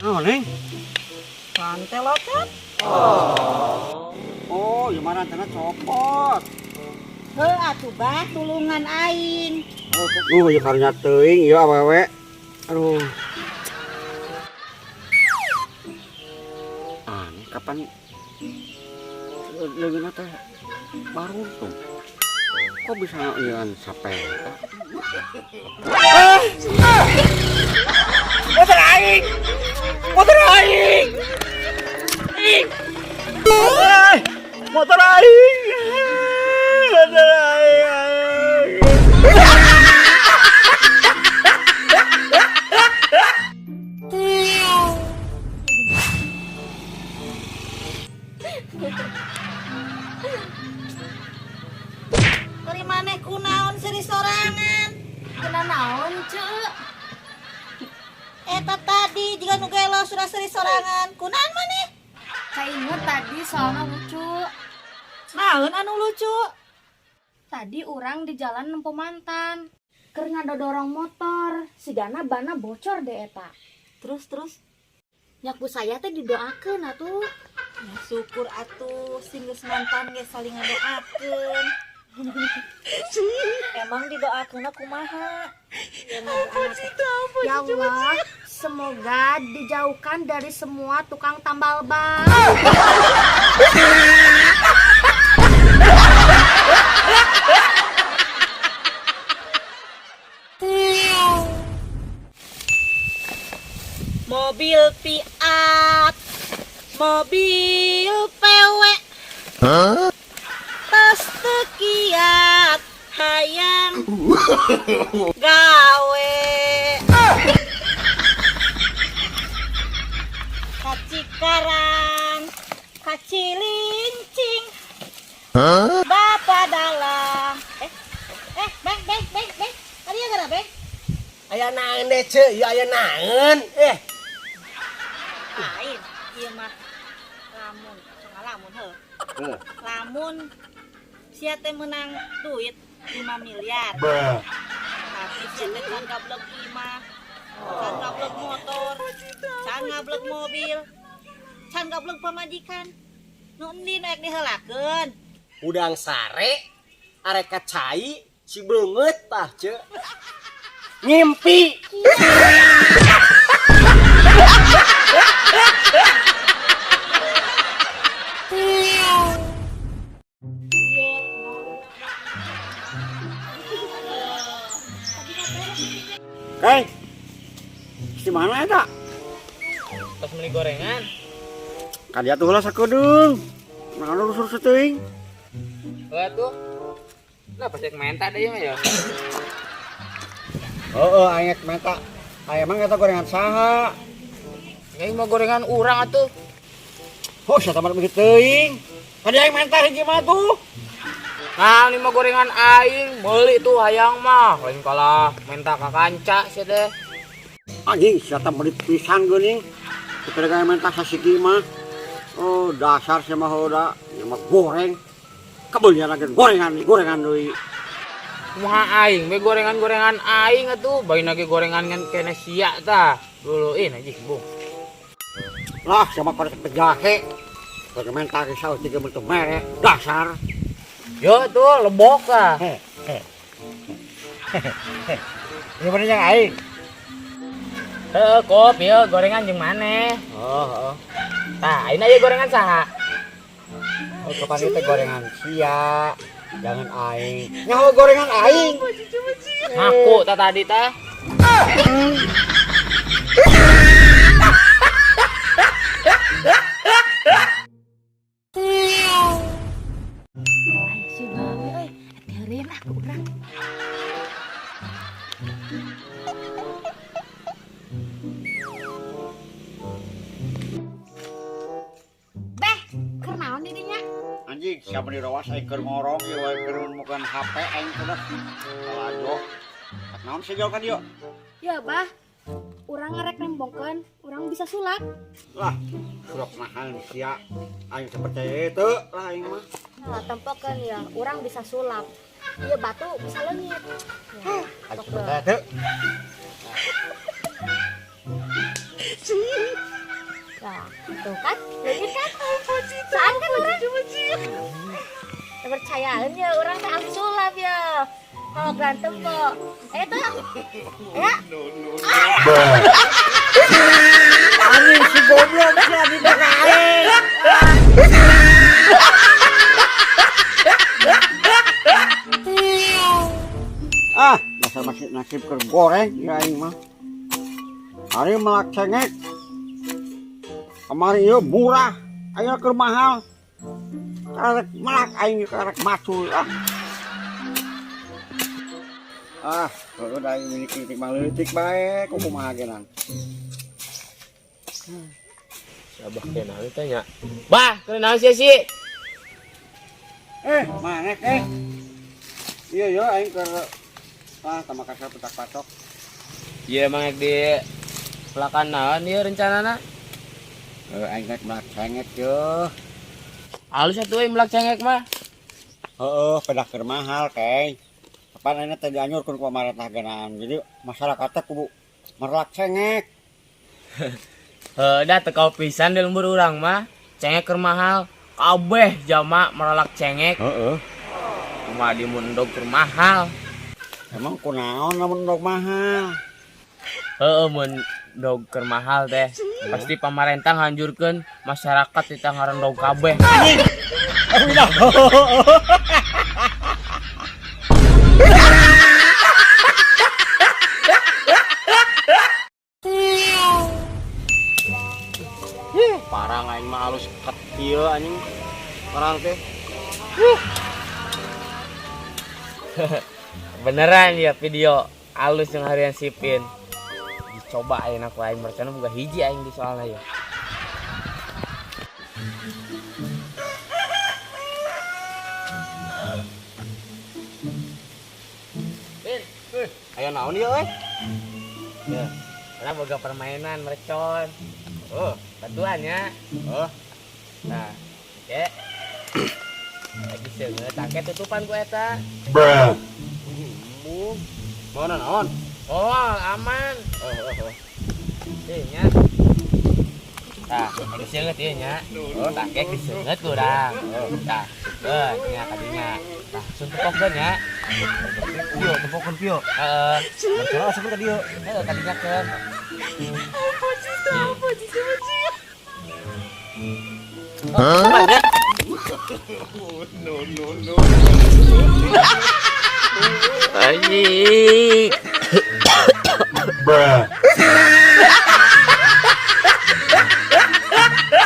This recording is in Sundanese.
Oh, Neng. Rantai locat. Oh, gimana rantainya copot. Heuh atuh bah tulungan aing. Duh, ieu karunya teuing ieu awewe. Aduh. Aneh kapan leungeunna teh baruntung. Kok bisa ieuan sapeta? Motor aing. Motor aing. Motor aing. Motor aing. Kari maneh kunaon seri sorangan? Kuna naon, Ceu? Eta tadi jiga nu gelo sudah seri sorangan. Kunaon maneh? Kainget tadi soalna lucu. Naon anu lucu? Tadi urang di jalan nempo mantan. Keur ngadodorong motor, sigana bana bocor deh eta. Terus terus Nya ku saya teh didoakeun atuh. Ya, syukur atuh sing geus mantan ge saling ngadoakeun. Emang didoakeunna kumaha? Ya Allah, semoga dijauhkan dari semua tukang tambal ban. Mobil Fiat, mobil PW, tas teu kiat, hayang gawe. Ka Cikarang, ka Cilincing, Bapak dalang. Beng, beng, beng, beng. Tadi ya gara, beng? Aya naon deh, Ceu? Ieu aya naon? Lain, ieu mah lamun, sok lamun heuh. Lamun sia teh menang duit 5 miliar. Tapi sia teh can gablek imah, can gablek motor, can gablek mobil, can gablek pamajikan. Nu endi nu ek diheulakeun? Udang sare, arek ka cai, si beungeut tah, Ceu. Ngimpi. Hei, di mana eta? Pas beli gorengan. Ka dia tuh heula sakedeung. Mana rusur teuing? Heeh tuh. Lah pas rek menta deui mah ya. Heeh, aing rek menta. Aya emang eta gorengan saha? Aing mah gorengan urang atuh. Oh, sia mah begitu teuing. Ka dia aing menta hiji mah tuh. Nah, ini mah gorengan aing, meuli tuh hayang mah. Lain kalah menta ka kanca sia teh. Anjing, sia teh meuli pisan geuning. Kita gawe menta sasiki mah. Oh, dasar sia mah heula, ieu mah goreng. Kebeulian lagi gorengan, gorengan deui. Kumaha aing, we gorengan-gorengan aing atuh, bae lagi gorengan ngan kene sia tah. Duluin anjing, bung. Lah, sia mah korek jahe. Korek menta ge saus tiga bentuk mere, dasar. Yo tuh lebok lah. Ini bener yang aing. Heeh, kop, yo gorengan jeung maneh. Oh, heeh. Tah, ini aya gorengan saha? Oh, kapan itu gorengan sia? Jangan aing. Nyaho gorengan aing. Ngaku ta tadi tah. Ayo si Babe euy, heureun ah ku urang. Beh, keur naon di dinya? Anjing, siapa di rawas aing keur ngorong ieu wae keur mukan HP aing teh dah. Kalajo. Naon sih jauh kan yuk? Ya, Bah. Urang ngarek nembongkeun, urang bisa sulap. Lah, sulap mahal sia. Aing teu percaya teu lah aing mah. Nah, tempokeun ya, urang bisa sulap. Ieu batu bisa leungit. Ya, Aing teu percaya teu. Nah, tuh kan, leungit kan? Saan kan urang? Teu percayaan ya, urang teh ahli sulap ya. Kalau berantem kok. Tuh. Ya. Anjing si goblok sia di belakang aing. Ah, dasar masih nasib keur goreng ya aing mah. Hari melak cengek. Kemarin ieu murah, ayeuna keur mahal. Karek melak aing karek macul ah. Ah, heueuh da aing mini kritik mah leutik bae, kumaha ge nang. Abah teh naon teh nya? Bah, keur naon sia sih? Maneh eh. Iya yo aing keur ah tama kasar petak patok. Iya emang rek di pelakan naon ieu rencanana? Aing rek melak cengek yo. Alus atuh euy melak cengek mah. Heeh, pedah keur mahal keng. Kapan ayeuna teh dianjurkeun ku pamarentah geunaan. Jadi masyarakat teh kudu merlak cengek. Heuh, da teu kau pisan di lembur urang mah. Cengek keur mahal. Kabeh jama merelak cengek. Heeh. Kumaha di mun endog keur mahal. Emang kunaon lamun endog mahal? Heeh, mun endog keur mahal teh pasti pamarentah nganjurkeun masyarakat di tangaran endog kabeh. Parang aing mah alus kecil anjing. Parang teh. Beneran ya video alus yang harian sipin. Dicoba aing aku aing mercana boga hiji aing di soalna ya. Pin, Aya naon ieu euy? Ya, karena boga permainan mercon. Oh, Bantuan ya. oh. Nah, oke. Lagi seungeut take tutupan ku eta. Embung. Mau naon? Oh, aman. Oh, oh, oh. Ieu nya. Tah, lagi seungeut ieu nya. Oh, take diseungeut kurang. Tah, sukeun nya kadinya. Tah, sun tepokeun nya. Pio, tepokeun pio. Heeh. Mercon asupkeun ka dieu. Heeh, kadinya keun. Hah? No, no, no. Anjing. Bruh.